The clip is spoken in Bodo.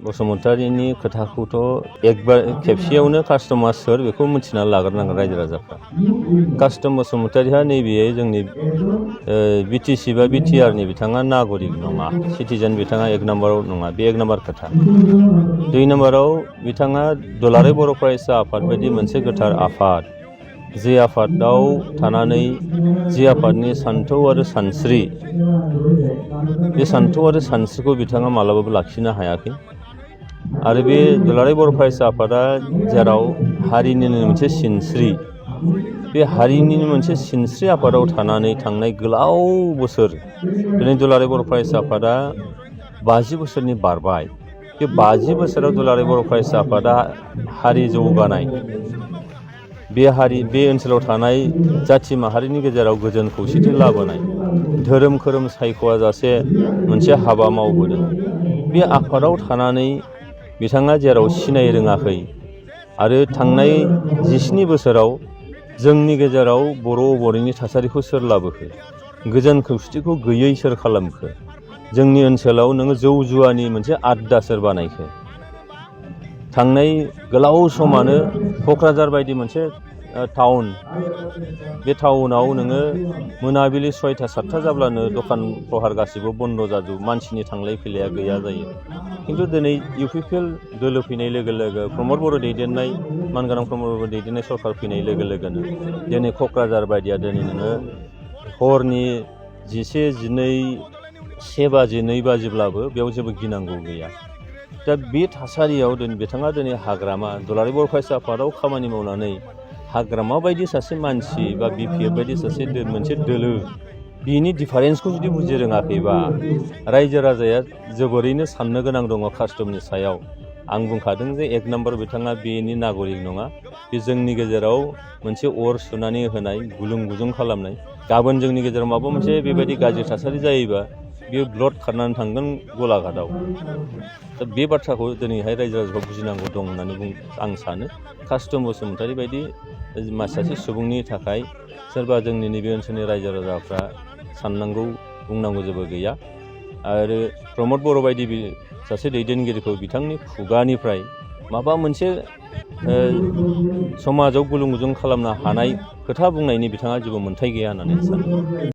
बसुमतारीनि खोथाखौथ' एकबार खेबसेयावनो कास्टमा सोर बेखौ मिथिना लाग्रोनांगोन रायजो राजाफ्रा। कास्टम बसुमतारीहा नैबे जोंनि बिटिसि बा बिटिआरनि बिथाङा नागरिक नङा, सिटिजेन बिथाङा एक नाम्बाराव नङा, बे एक नाम्बार खोथा। 2 नाम्बाराव बिथाङा दुलाराय बर' फरायसा आफाद बायदि मोनसे गोथार आफाद, जे आफादाव थानानै जे आफादनि सान्थौ आरो सानस्रि, बे सान्थौ आरो सानस्रिखौ बिथाङा मालाबाबो लाखिनो हायाखै। आरो बे दुलाराय बर' फरायसा आफादा जेराव हारिनिनो मोनसे सिनस्रि, बे हारिनिनो मोनसे सिनस्रि आफादाव थानानै थांनाय गोलाव बोसोर, दिनै दुलाराय बर' फरायसा आफादा 50 बोसोरनि बारबाय। बे 50 बोसोराव दुलाराय बर' फरायसा आफादा हारि जौगानाय, बे ओनसोलाव थानाय जाथि माहारिनि गेजेराव गोजोन खौसेथि लाबोनाय, धोरोम खोरोम सायख'आ जासे मोनसे हाबा मावबोदों। बे आफादाव थानानै बिथाङा जेराव सिनाय रोङाखै आरो थांनाय 17 बोसोराव जोंनि गेजेराव बर'नि थासारिखौ सोर लाबोखो, गोजोन खौसेथिखौ गैयै सोर खालामखो, जोंनि ओनसोलाव नोङो जौ जुवानि मोनसे आड्डा सोर बानायखो। थांनाय गोलाव समानो क'क्राझार बायदि मोनसे टाउन, बे टाउनाव नोङो मोनाबिलि 6टा 7टा जाब्लानो दखान प्रहार गासिबो बन्द' जाजोबो, मानसिनि थांलाय फैलाया गैया जायो। खिन्थु दिनै UPPL दोलो फैनाय लोगो लोगो, प्रमद बर' दैदेननाय, मानगोनां प्रमद बर' दैदेननाय सरकार फैनाय लोगो लोगोनो दिनै क'क्राझार बायदिया दिनै नोङो हरनि 11, 12, 1 बाजि 2 बाजिब्लाबो बेयाव जेबो गिनांगौ गैया। दा बे थासारियाव बिथाङा दिनै हाग्रामा, दुलाराय बर' फरायसा आफादाव खामानि मावनानै हाग्रामा बायदि सासे मानसि बा BPF बायदि सासे मोनसे दोलो, बिनि डिफारेन्सखौ जुदि बुजि रोङाखैबा रायजो राजाया जोबोरैनो साननो गोनां दङ कास्टमनि सायाव। आं बुंखादों जे एक नाम्बार बिथाङा बेनि नागरिक नङा, बे जोंनि गेजेराव मोनसे अर सुनानै होनाय, गुलुं गुजुं खालामनाय। गाबोन जोंनि गेजेराव माबा मोनसे बेबायदि गाज्रि थासारि जायोबा बेयो ब्लड खारनानै थांगोन गलाघाटआव। दा बे बाथ्राखौ दिनैहाय रायजो राजाखौ बुजिनांगौ दं होननानै आं सानो। कास्टम बसुमतारी बायदि सासे सुबुंनि थाखाय सोरबा जोंनि नैबे ओनसोलनि रायजो राजाफ्रा साननांगौ बुंनांगौ जेबो गैया। आरो प्रमद बर' बायदि सासे दैदेनगिरिखौ बिथांनि खुगानिफ्राय माबा मोनसे समाजाव गुलुं गुजुं खालामनो हानाय खोथा बुंनायनि बिथाङा जेबो मोन्थाय गैया होननानै सानो।